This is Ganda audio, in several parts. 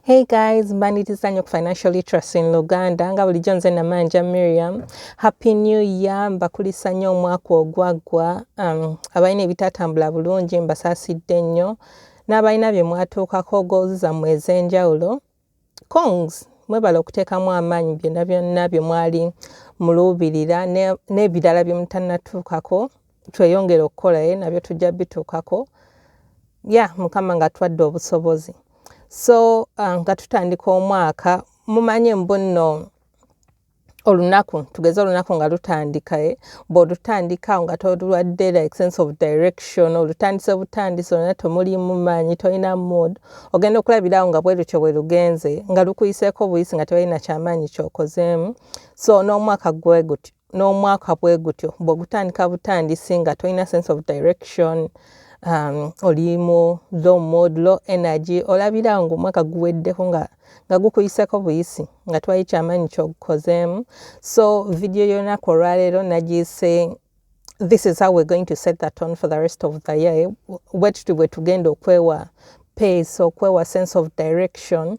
Hey guys, mbaniriza nnyo ku Financial Literacy in Luganda. Nga bulijjo nze Namanja Miriam. Happy New Year, mbakulisa nnyo omwaka ogwaggwa. Abalina ebitatambula bulungi mbasaasidde nnyo, n'abalina bye mwatuukako, goals zammwe ez'enjawulo. Congs, mwebale okuteekamu amaanyi byonna byonna bye mwali muluubirira n'ebirala bye mutannatuukako. Tweyongere okukola nabyo, tujja bituukako. Ya Mukama nga twadde obusobozi. So nga tutandika omwaka, mumanye mbu nno olunaku, tugeze olunaku nga lutandika, bw'olutandika nga tolwadde like sense of direction, olutandise butandisi, olina tomulimu maanyi, tolina mood, ogenda okulabirawo nga bwe lutyo bwe lugenze, nga lukuyiseeko buyisi, nga tewalina kyamaanyi kyokozeemu. So n'omwaka gwe gutyo, n'omwaka bwe gutyo bw'ogutandika butandisi nga tolina sense of direction, oli mu low mood, low energy, olabirawo ng'omwaka guweddeko nga gukuyiseko buyisi, nga twali kyamaanyi kyogukozeemu. So video y'olunaku olwaleero nagiyise "This is how we're going to set the tone for the rest of the year". Bwe tuti bwe tugenda okwewa pace, okwewa sense of direction.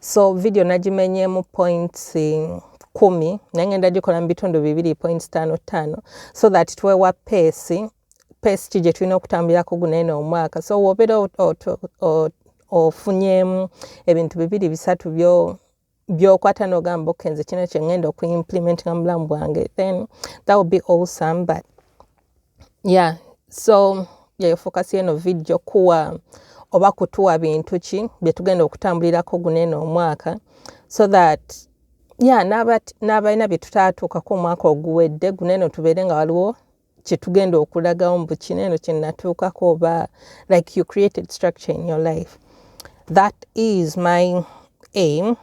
So video nagimenyeemu points 10, naye ngenda gikola mu bitundu bibiri, points ttaano ttaano, so that twewa pace ki gye tulina okutambulirako guneeno omwaka. So wobeera ofunyemu ebintu bibiri bisatu byokwata n'ogamba, "Okay, nze kino kye ŋŋenda okuimplementinga mu bulamu bwange," then that would be awesome. But yeah, so yeyo focus eno video, kuwa oba kutuwa bintu ki bye tugenda okutambulirako guneeno omwaka, so that yeah, n'abalina bye tutaatuukako omwaka oguwedde, guneeno tubeere nga waliwo kyetugenda okulagawo mbu kino eno kyenatuukako, oba like you created structure in your life. That is my aim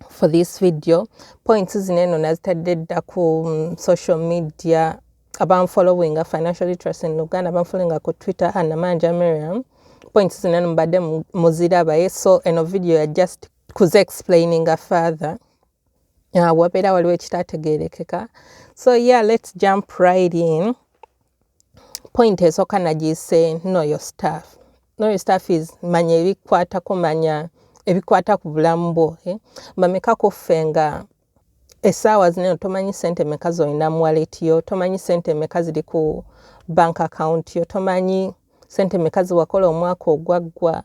for this video. Points zino eno nazitadde dda ku social media. Abanfollowinga Financial Literacy in Uganda, abanfollowinga ku Twitter, Namanja Miriam, points zino eno mubadde muzirabaye. So eno video ya just kuza explaininga further wabeera waliwo ekitategeerekeka. So yeah, let's jump right in. Point esooka nagiyise "Know your stuff". Know your stuff is manya ebikwatako, manya ebikwata ku bulamu bwo, eh? Bameka ku ffe nga essaawa zino tomanyi sente meka z'olina mu wallet yo, tomanyi sente meka ziri ku bank account yo, tomanyi sente meka zewakola omwaka ogwaggwa,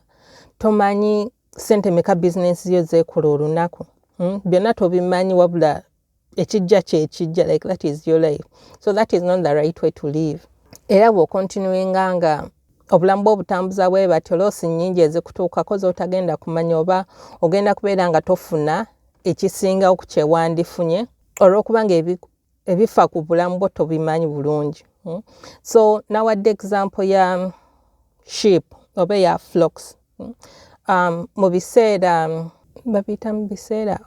tomanyi sente meka bizinensi yo zeekola olunaku, Byonna tobimanyi, wabula ekijja kyekijja, like that is your life. So that is not the right way to live. Era bw'okontinuinga nga obulamu bw'obutambuza bwe batyo, loss nnyingi ezikutuukako z'otagenda kumanya, oba ogenda kubeera nga tofuna ekisingawo ku kyewandifunye olw'okuba nga ebifa ku bulamu bwo tobimanyi bulungi, So nawadde example ya sheep oba eya flocks, Mu biseera babiyita mu biseera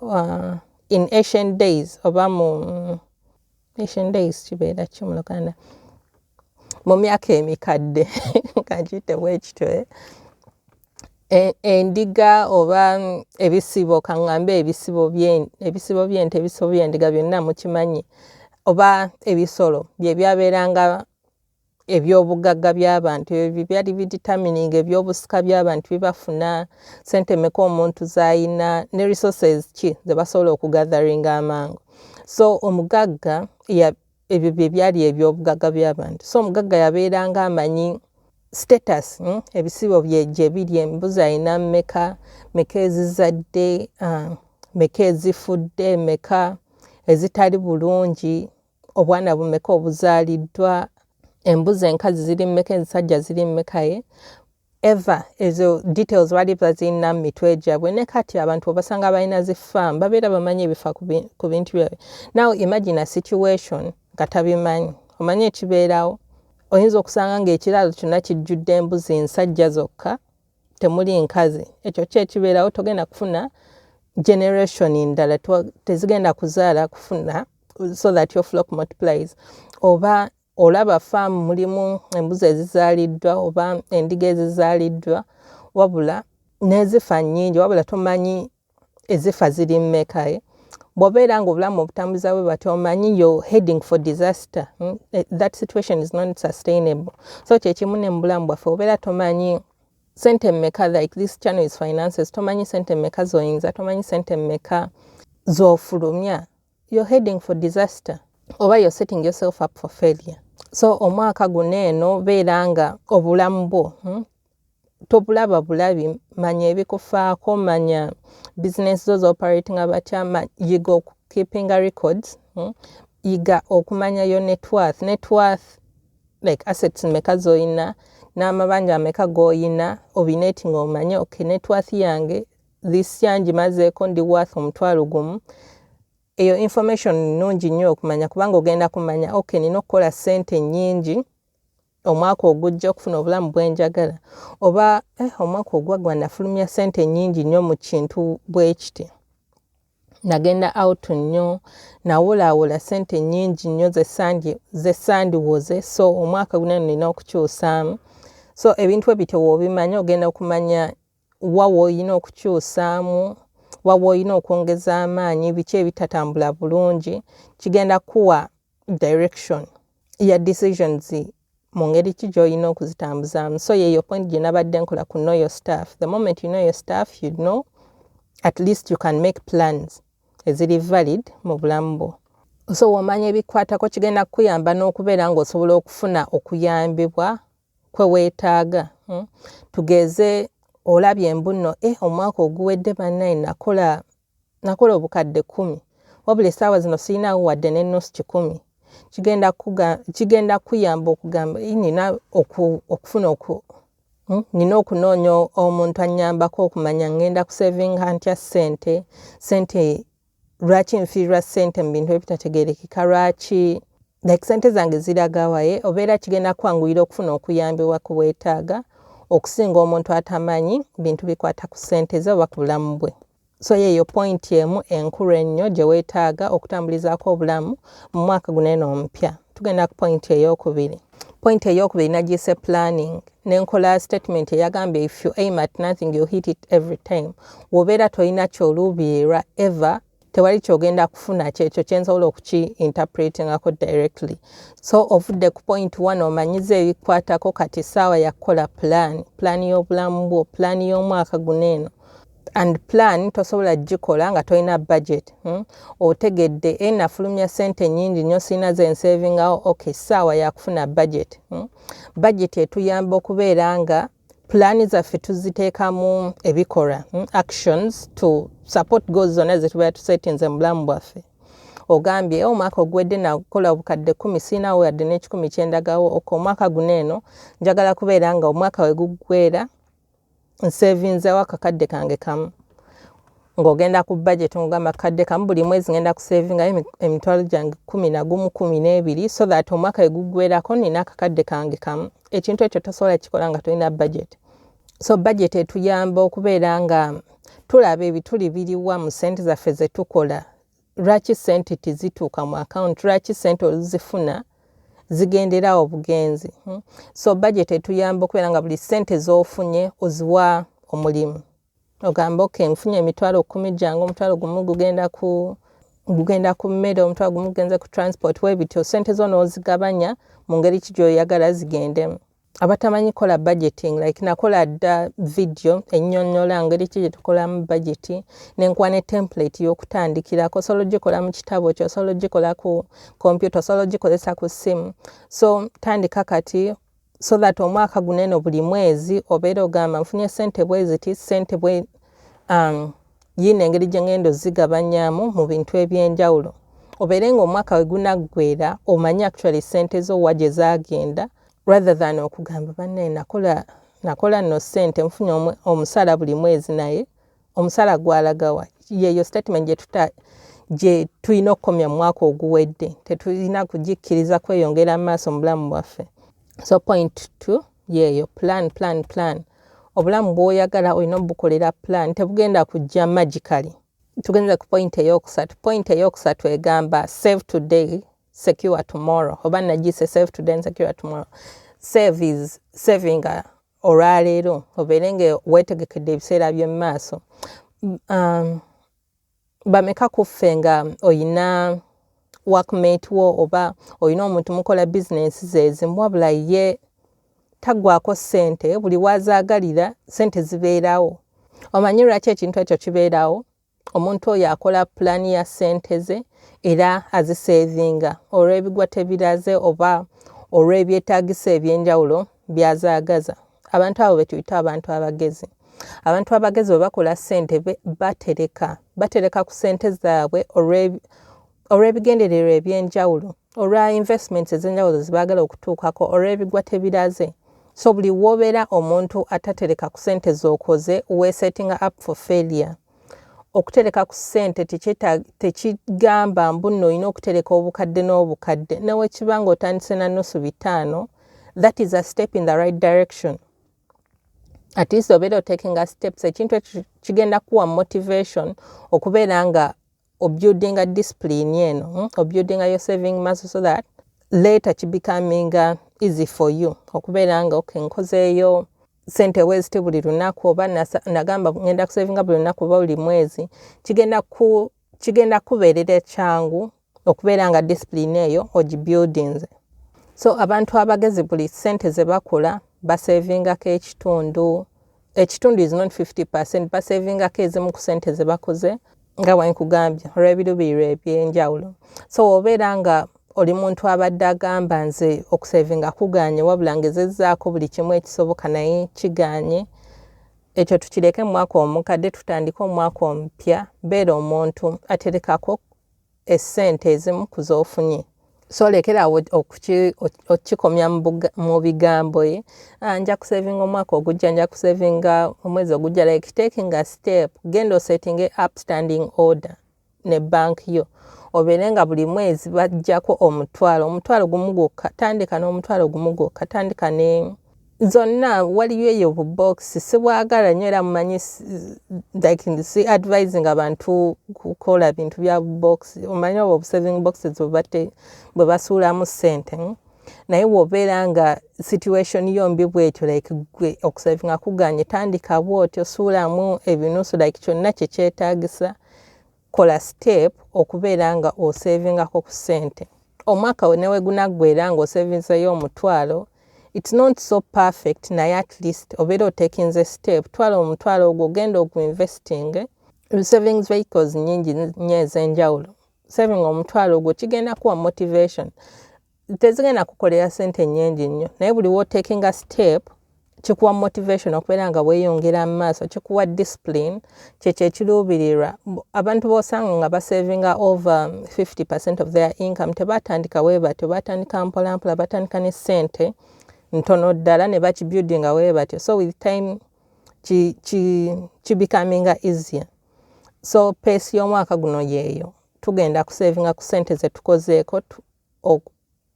in ancient days, oba mu ancient days kibeera ki mu Luganda? Mu myaka emikadde, kankiyite bwe kityo, eh? Endiga oba ebisibo, kaŋŋambe ebisibo by'ente, ebisibo by'endiga, byonna mukimanyi, oba ebisolo bye byabeeranga ebyobugagga by'abantu. Ebyo byali bidetermining ebyobusika by'abantu bibafuna, sente meka omuntu z'ayina, ne resources ki ze basobola okugatheringa amangu. So omugagga, ebyo bye byali ebyobugagga by'abantu. So omugagga yabeeranga amanyi status, Ebisibo bye gye biri, embuzi alina mmeka, meka ezizadde, meka ezifudde, meka ezitali bulungi, obwana bumeka obuzaaliddwa, embuzi enkazi ziri mmeka, enzisajja ziri mmeka. Ye eva ezo details baali bazirina mu mitwe gyabwe. Ne kati abantu obasanga balina zi farm, babeera bamanyi ebifa ku bintu byabwe. Now imagine a situation nga tabimanyi. Omanyi ekibeerawo? Oyinza okusanga ng'ekiraalo kyonna kijjudde embuzi nsajja zokka, temuli nkazi. Ekyo ki ekibeerawo? Togenda kufuna generation ndala, tezigenda kuzaala kufuna so that your flock multiplies. Oba olaba faamu mulimu embuzi ezizaaliddwa oba endiga ezizaaliddwa, wabula n'ezifa nnyingi, wabula tomanyi ezifa ziri mmeka, eh? Bw'obeera nga obulamu obutambuza bwe batyo, omanyi you're heading for disaster, That situation is not sustainable. So kyekimu ne mu bulamu bwaffe, obeera tomanyi Sente mmeka, like this channel is finances, tomanyi sente mmeka z'oyinza, tomanyi sente mmeka z'ofulumya, you're heading for disaster oba you're setting yourself up for failure. So omwaka guno eno beera nga obulamu bwo tobulaba bulabi. Manya ebikufaako, manya bizinesi zo z'operatinga batya, yiga okukeepinga records, Yiga okumanya yo net worth. Net worth, like assets meka z'oyina n'amabanja ameka g'oyina, obinetinga omanye, okay, net worth yange this year ngimazeeko ndi worth 10,000. Eyo information nnungi nnyo okumanya kubanga ogenda kumanya, okay, nina okukola ssente nnyingi omwaka ogujja okufuna obulamu bwe njagala, oba omwaka ogwaggwa nafulumya ssente nnyingi nnyo mu kintu bwe kiti, nagenda out nnyo, nawolawola ssente nnyingi nnyo ze sandiwoze, so omwaka guno nina okukyusaamu. So ebintu ebityo w'obimanya, ogenda okumanya wa w'olina okukyusaamu, wa w'olina okwongeza amaanyi, biki ebitatambula bulungi. Kigenda kuwa direction ya decisions mu ngeri ki gy'olina okuzitambuzaamu. So yeyo point gye nabadde nkola ku know your stuff. The moment you know your stuff, you know at least you can make plans eziri valid mu bulamu bwo. So womanya ebikwatako, kigenda kukuyamba n'okubeera ng'osobola okufuna okuyambibwa kwe weetaaga. Tugeze olabye embu nno omwaka oguwedde bannaye nakola 10,000, wabula essaawa zino sirinaawo wadde n'ennusu 100. Kigenda kuyamba okugamba nina okufuna nina okunoonya omuntu annyambako okumanya ngenda kusavinga ntya ssente, ssente lwaki nfiirwa ssente mu bintu ebitategeerekeka, lwaki like ssente zange ziraga waye. Obeera kigenda kwanguyira okufuna okuyambibwa ku weetaaga okusinga omuntu atamanyi bintu bikwata ku ssente ze oba ku bulamu bwe. So yeeyo point emu enkulu ennyo gye weetaaga okutambulizaako obulamu mu mwaka guno eno omupya. Tugenda ku point eyokubiri. Point eyokubiri nagiyise planning. Nenkola statement eyagambye, "If you aim at nothing, you hit it every time." Wobeera tolina kyoluubirirwa ever, tewali kyogenda kufuna. Kyekyo kyensobola okuki interpretingako directly. So ovudde ku point one, omanyiza ebikwatako, kati essaawa yakukola plan, plan y'obulamu bwo, plan y'omwaka guno eno. And plan tosobola gikola nga tolina budget. Otegedde nafulumya sente nyingi nnyo, sirina zensavingawo. Okay, essaawa yakufuna budget. Budget etuyamba okubeera nga pulaani zaffe tuziteekamu ebikolwa, actions to support goals zonna zetubeera tusetinze mu bulamu bwaffe. Ogambye omwaka oguwedde nakola 10,000, siinawo yadde n'ekikumi kyendagawo. Ok, omwaka guno eno njagala kubeera nga omwaka we guggwera nsevinzeewo akakadde kange kamu. Ng'ogenda ku budget, ng'ogamba 1,000 buli mwezi ngenda kusevingayo emitwalo gyange 11, 12, so that omwaka we guggwerako nina akakadde kange kamu. Ekintu ekyo tosobola kikola nga tolina budget. So budget etuyamba okubeera nga tulaba ebituli biriwa mu ssente zaffe ze tukola, lwaki ssente tezituuka mu account, lwaki ssente oluzifuna zigenderawo bugenzi. So budget etuyamba okubeera nga buli ssente z'ofunye oziwa omulimu. Ogamba, okay, nfunye 10,000 gyange, 1,000 gugenda ku mmere, 1,000 gugenze ku transport, webityo ssente zo n'ozigabanya mu ngeri ki gy'oyagala zigendemu. Abatamanyi kola budgeting, like nakola dda video ennyonnyola ngeri ki gye tukolamu budget, nenkuwa ne template y'okutandikirako. Osobola ogikola mu kitabo kyo, osobola ogikola ku computer, osobola ogikozesa ku ssimu. So tandika kati so that omwaka guno eno buli mwezi obeera ogamba, nfunye ssente bwe ziti, ssente bwe yiino engeri gye ngenda ozigabanyaamu mu bintu ebyenjawulo, obeere nga omwaka we gunaggwera omanye actually ssente zo wa gye zaagenda, rather than okugamba, bannaye nakola nno ssente, nfunye omusaala buli mwezi, naye omusaala gwalagawa? Yeeyo statement gye tulina okukomya mu mwaka oguwedde, tetulina kugikkiriza kweyongera mu maaso mu bulamu bwaffe. So point two yeeyo, plan, plan, plan. Obulamu bw'oyagala olina obukolera plan, tebugenda kujja magically. Tugenze ku point eyokusatu. Point eyokusatu egamba, "Save today, secure tomorrow," oba nagiyise "Save today and secure tomorrow." Save is saving olwaleero obeere nga weetegekedde ebiseera by'omu maaso. Bameka ku ffe nga oyina workmate wo oba oyina omuntu mukola bizinensi zeezimu, wabula ye Taggwako ssente, buli wazaagalira ssente zibeerawo. Omanyi lwaki ekintu ekyo kibeerawo? Omuntu oyo akola pulaani ya ssente ze era azisevinga olw'ebigwa tebiraze oba olw'ebyetaagisa ebyenjawulo by'azaagaza. Abantu abo betuyita abantu abagezi. Abantu abagezi bwe bakola ssente batereka ku ssente zaabwe olw'ebigendererwa ebyenjawulo, olwa investments ez'enjawulo zebaagala okutuukako, olw'ebigwa tebiraze. So buli w'obeera omuntu atatereka ku ssente z'okoze, weesettinga up for failure. Okutereka ku ssente tekigamba mbu nno olina okutereka obukadde n'obukadde. Newekiba nga otandise na nusu 500, that is a step in the right direction. At least obeera otakinga steps. Ekintu ekyo kigenda kuwa motivation okubeera nga obuildinga discipline eno, Obuildinga your saving muscle so that later kibecominga easy for you okubeera nga, okay, nkozeeyo sente weziti buli lunaku, oba nagamba ngenda kusavinga buli lunaku oba buli mwezi. Kigenda kubeerera kyangu okubeera nga discipline eyo ogibuildinze. So abantu abagezi buli sente ze bakola basavingako ekitundu. Ekitundu is not 50%. Basavingako ezimu ku sente ze bakoze, nga bwenkugambye, olw'ebiruubirirwa ebyenjawulo. So obeera nga oli muntu abadde agamba, "Nze okusavinga kuganye, wabula ngezezzaako buli kimu ekisoboka naye kiganye," ekyo tukireke mu mwaka omukadde, tutandike omwaka omupya. Beera omuntu aterekako essente ezimu ku z'ofunye. So lekerawo okukikomya mu bigambo ye, "Ah, nja kusavinga omwaka ogujja, nja kusavinga omwezi ogujja." Like, taking a step, genda osettinge up standing order ne bank yo, obeere nga buli mwezi bajjako omutwalo, 1000 gwokka. Tandika n'10,000 gwokka, tandika ne zonna. Waliyo eyo bubokisi, sibwagala nnyo era mumanyi, like, si advising abantu kukola bintu bya bubokisi. Omanyi obwo obusaving boxes bwe basuulamu ssente, Naye bw'obeera nga situation yo mbi bwetyo, like gwe okusavinga kuganye, tandika bwotyo, suulamu ebinusu, like kyonna kyekyetaagisa. Kola step okubeera nga osavingako ku ssente. Omwaka ne we gunaggwera ng'osavinzeyo 10,000, it's not so perfect, naye at least obeera otakinze step. Twala 10,000 ogwo, ogenda oguinvesting. Savings vehicles nyingi nnyo ez'enjawulo. Saving 10,000 ogwo kigenda kuwa motivation. Tezigenda kukolera ssente nnyingi nnyo, naye buli w'otakinga step kikuwa motivation okubeera nga weeyongera mu maaso, kikuwa discipline, kyekyo ekiruubirirwa. Abantu b'osanga nga basavinga over 50% of their income tebatandika bwe batyo. Batandika mpolampola, batandika ne ssente ntono ddala ne bakibuildinga bwe batyo. So with time kibecominga easier. So pace y'omwaka guno yeeyo. Tugenda kusavinga ku ssente ze tukozeeko,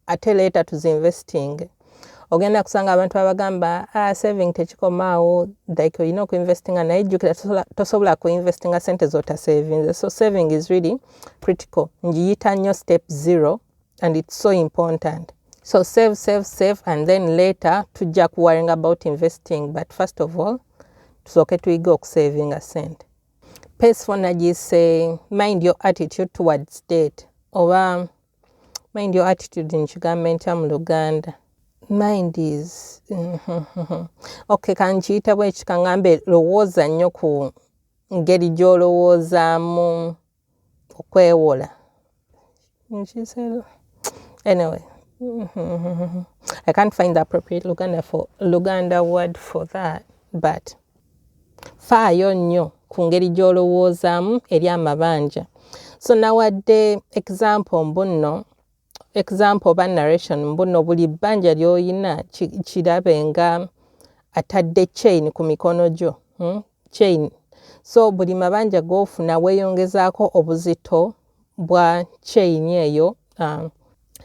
ate later tuzinvesting. Ogenda kusanga abantu abagamba, "Ah, saving tekikomaawo, like olina okuinvestinga." Naye jjukira, tosobola kuinvestinga sente z'otasavinze. So saving is really critical. Ngiyita nnyo step zero and it's so important. So save, save, save, and then later tujja ku worrying about investing, but first of all tusooke tuyige okusavinga sente. Pace four nagiyise mind your attitude towards debt, oba mind your attitude, nkigambe ntya mu Luganda? Mind is okay, kankiyita bweki, kaŋŋambe lowooza nnyo ku ngeri gy'olowoozaamu okwewola. Anyway, I can't find the appropriate Luganda word for that, but faayo nnyo ku ngeri gy'olowoozaamu eri amabanja. So nawadde example mbu nno, example oba narration, mbu nno buli bbanja ly'oyina kirabe nga atadde chain ku mikono gyo, Chain. So buli mabanja g'ofuna weeyongezaako obuzito bwa chain eyo,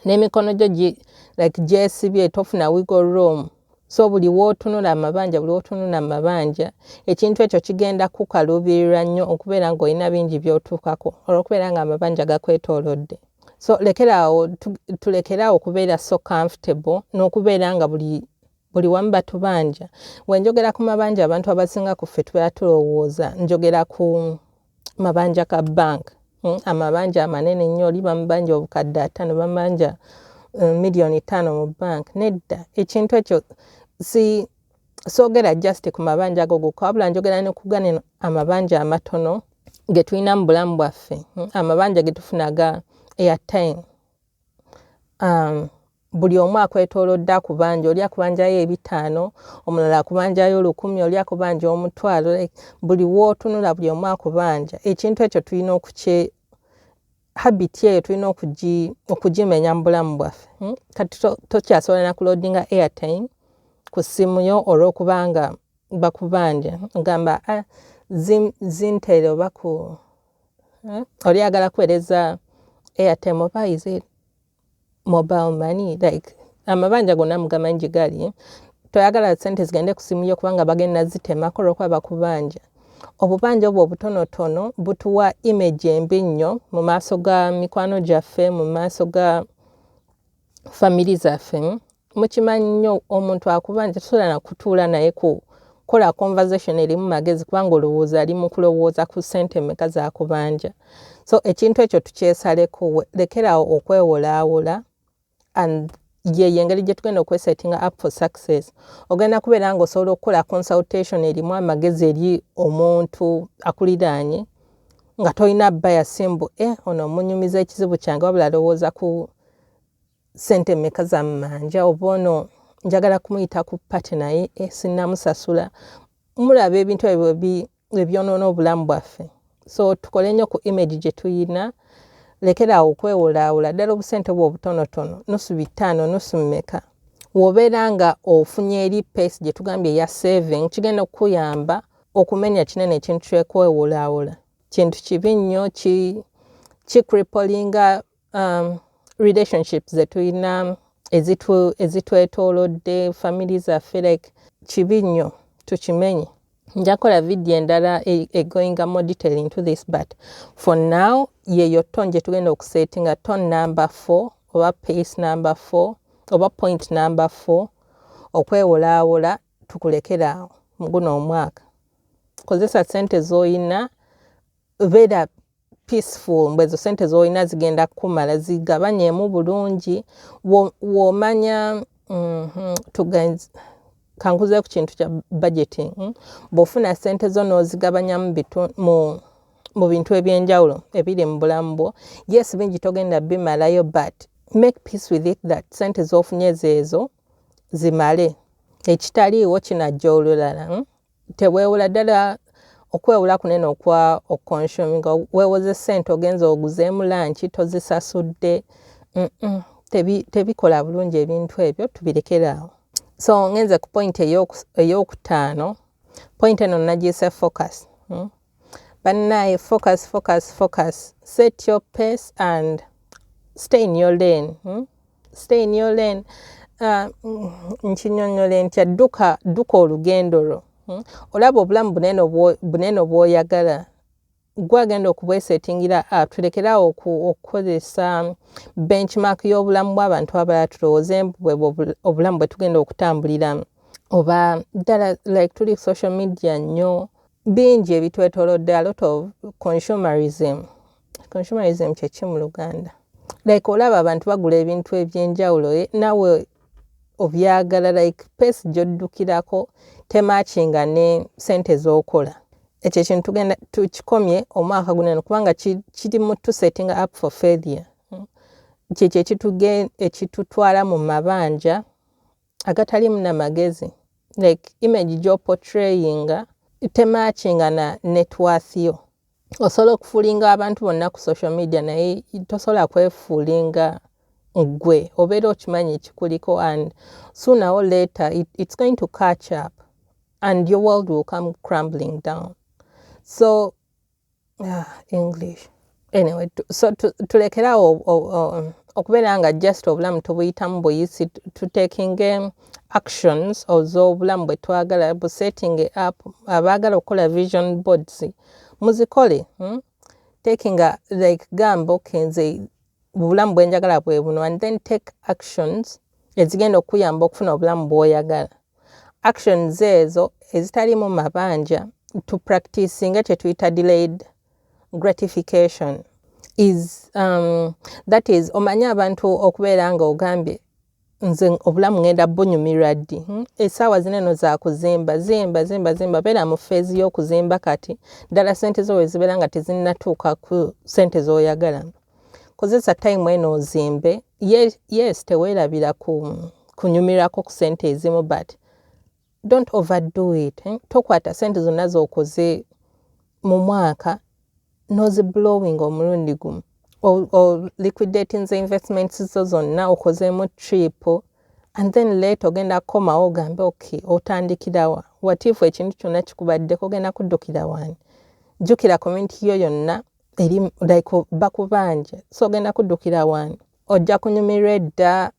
n'emikono gyo like gyesibye, tofuna wiggle room. So buli w'otunula amabanja, buli w'otunula amabanja, ekintu ekyo kigenda kukaluubirira nnyo okubeera ng'olina bingi by'otuukako olw'okubeera nga amabanja gakwetoolodde. So lekeraawo, tulekeraawo okubeera so comfortable n'okubeera nga buli wamu batubanja. Bwe njogera ku mabanja, abantu abasinga ku ffe tubeera tulowooza njogera ku mabanja ga bank, Amabanja amanene ennyo, oli bamubanja 500,000, bamubanja 5 million mu bank. Nedda, ekintu ekyo Si soogera just ku mabanja ago gokka, wabula njogera ne ku gano amabanja amatono ge tulina mu bulamu bwaffe, Amabanja ge tufuna ga airtime. Buli omu akwetoolodde akubanja. Oli akubanjayo 500, omulala akubanjayo 1000, oli akubanja 500. Like, buli wootunula buli omu akubanja. Ekintu ekyo tulina okukye habit eyo tulina okugimenya mu bulamu bwaffe, Kati tokyasobola na kuloadinga airtime ku ssimu yo olw'okubanga bakubanja. Ogamba, "Ah, zintere oba ku eh?" Oli ayagala kuweereza airtime oba is it mobile money? Like, amabanja gonna mugamanyi gye gali. Toyagala sente zigende ku simu yo kubanga bagenda zitemako olwokuba bakubanja. Obubanja obwo obutonotono butuwa image embi nnyo mu maaso ga mikwano gyaffe, mu maaso ga family zaffe. Mukimanyi nnyo, omuntu akubanja tosobola na kutuula naye ku kukola conversation erimu magezi, kubanga olowooza ali mu kulowooza ku ssente mmeka zakubanja. So ekintu ekyo tukyesaleko. Lekerawo okwewolaawola, and yeyo engeri gye tugenda okwesettinga up for success. Ogenda kubeera nga osobola okukola consultation erimu amagezi eri omuntu akuliraanye nga tolina bias mbu, "Eh, ono munyumiza ekizibu kyange, wabula alowooza ku ssente mmeka za mmanja," oba, "Ono njagala kumuyita ku party naye, eh, sinnamusasula." Mulaba ebintu ebyo ebyonoona obulamu bwaffe. So tukole nnyo ku image gye tuyina. Lekeraawo okwewolaawula ddala obusente bwe obutonotono, nusu 500, nusu mmeka. W'obeera nga ofunye eri pace gye tugambye eya saving, kigenda okukuyamba okumenya kinene ekintu kyekwewolaawula. Kintu kibi nnyo, ki cripplinga relationships zetulina ezitwetoolodde, family zaffe. Like, kibi nnyo, tukimenye. Nja kukola vidiyo endala egoinga more detail into this, but for now yeyo tone gye tugenda okusettinga, tone number 4 oba pace number 4 oba point number 4. Okwewolaawola tukulekeraawo mu guno omwaka. Kozesa sente z'oyina, beera peaceful mbu ezo sente z'olina zigenda kukumala, zigabanyemu bulungi. W'omanya kankuze ku kintu kya budgeting, Bw'ofuna sente zo n'ozigabanya mu bintu ebyenjawulo ebiri mu bulamu bwo, yes, bingi togenda bimalayo, but make peace with it that sente z'ofunye zeezo, zimale, ekitaliiwo kinajja olulala, Teweewola ddala okwewola kunene okwa okuconsuminga. Weewoze ssente, ogenza oguzeemu lunch, tozisasudde. Tebikola bulungi ebintu ebyo, tubirekere awo. So ngenze ku point eyokutaano. Point eno nagiyise focus, Bannaye, focus, focus, focus. Set your pace and stay in your lane, Stay in your lane. Nkinyonnyole ntya? Dduka, dduka olugendo lwo, Olaba obulamu bunene bw'oyagala, gwe agenda okubwesettingira up. Tulekerawo okukozesa benchmark y'obulamu bw'abantu abalala, tulowooze bwe obulamu bwe tugenda okutambuliramu. Oba ddala, like, tuli social media nnyo, bingi ebitwetoolodde, a lot of consumerism. Consumerism kyeki mu Luganda? Like, olaba abantu bagula ebintu ebyenjawulo, eh, naawe obyagala. Like, pace gy'oddukirako tematchinga ne sente z'okola. Ekyo ekintu tugenda tukikomye omwaka guno, kubanga kiri mu tusetting up for failure. Kyekyo ekitutwala mu mabanja agataliimu namagezi. Like, image gy'oportrayinga tematchinga na net worth yo. Osobola okufoolinga abantu bonna ku social media, naye tosobola kwefoolinga ggwe. Obeera okimanyi ekikuliko, and sooner or later it's going to catch up and your world will come crumbling down. So English, anyway. So tulekerawo okubeera nga just obulamu tubuyitamu buyisi. Tutakinge actions ez'obulamu bwe twagala, busetting up. Abaagala okukola vision boards, muzikole, Taking a, like, gamba, "Okay, nze obulamu bwe njagala bwe buno," and then take actions ezigenda okukuyamba okufuna obulamu bw'oyagala, actions ezo ezitaliimu mabanja. To practicinga kye tuyita delayed gratification is that is, omanye abantu okubeera nga ogambye Nze obulamu ngenda bunyumirwa ddi? Essaawa zino eno za kuzimba. Zimba, zimba, zimba, beera mu phase y'okuzimba. Kati ddala sente zo wezibeera nga tezinnatuuka ku sente z'oyagala, kozesa time eno ozimbe. Yes, teweerabira kunyumirako ku sente ezimu, but don't overdo it, eh? Tokwata sente zonna z'okoze mu mwaka noziblowing omulundi gumu, o liquidatinze investments zo zonna, okozeemu trip, and then later ogenda kukomawo ogambe, "Okay, otandikirawa?" What if ekintu kyonna kikubaddeko? Ogenda kuddukira wani? Jjukira community yo yonna eri like bakubanja, so ogenda kuddukira wani? Ojja kunyumirwa edda.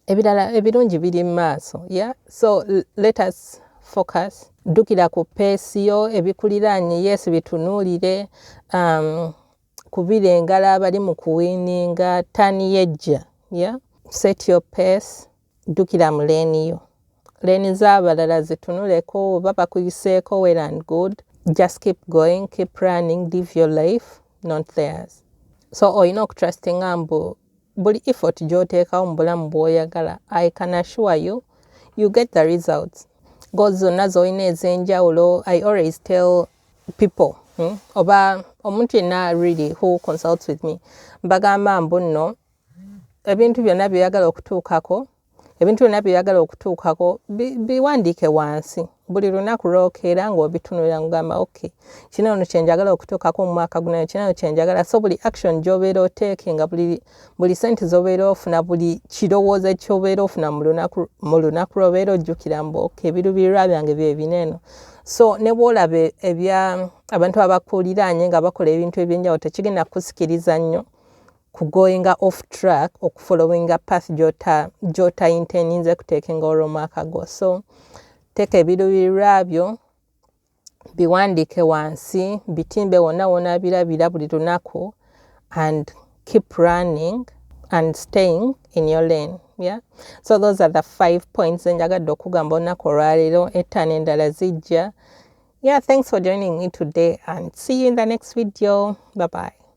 Ebirala ebirungi biri mu maaso. Yeah, so let us focus. Ddukira ku pace yo. Ebikuliraanye, yes, bitunuulire, kubira engalo abali mu kuwininga turn yejja. Yeah, set your pace, ddukira mu lane yo. Lane z'abalala zitunuleko, oba bakuyiseeko, well and good. Just keep going, keep running, live your life, not theirs. So olina okutrustinga mbu buli effort gy'oteekawo mu bulamu bw'oyagala, I can assure you, you get the results. Goals zonna z'olina ez'enjawulo, I always tell people, Oba omuntu yenna really who consults with me, mbagamba mbu nno ebintu byonna byoyagala okutuukako, ebintu byonna byoyagala okutuukako, biwandiike wansi. Buli lunaku lwokeera ng'obitunulira, ngugamba, "Okay, kino ono kyenjagala okutuukako mu mwaka guno, kino ono kyenjagala." So buli action gy'obeera oteekinga, buli sente z'obeera ofuna, buli kirowoozo ky'obeera ofuna mu lunaku lw'obeera ojjukira mbu, "Okay, ebiruubirirwa byange bye bino eno." So ne bw'olaba ebya abantu abakuliraanye nga bakola ebintu ebyenjawulo, tekigenda kukusikiriza nnyo kugoinga off track, okufollowinga path gy'ota intendinze kuteekinga olw'omwaka gwo. So teeka ebiruubirirwa byo, biwandiike wansi, bitimbe wonna wonna birabira buli lunaku, and keep running and staying in your lane. Yeah, so those are the five points enjagadde okugamba olunaku olwaleero. Ettaano endala zijja. Yeah, thanks for joining me today and see you in the next video. Bye bye.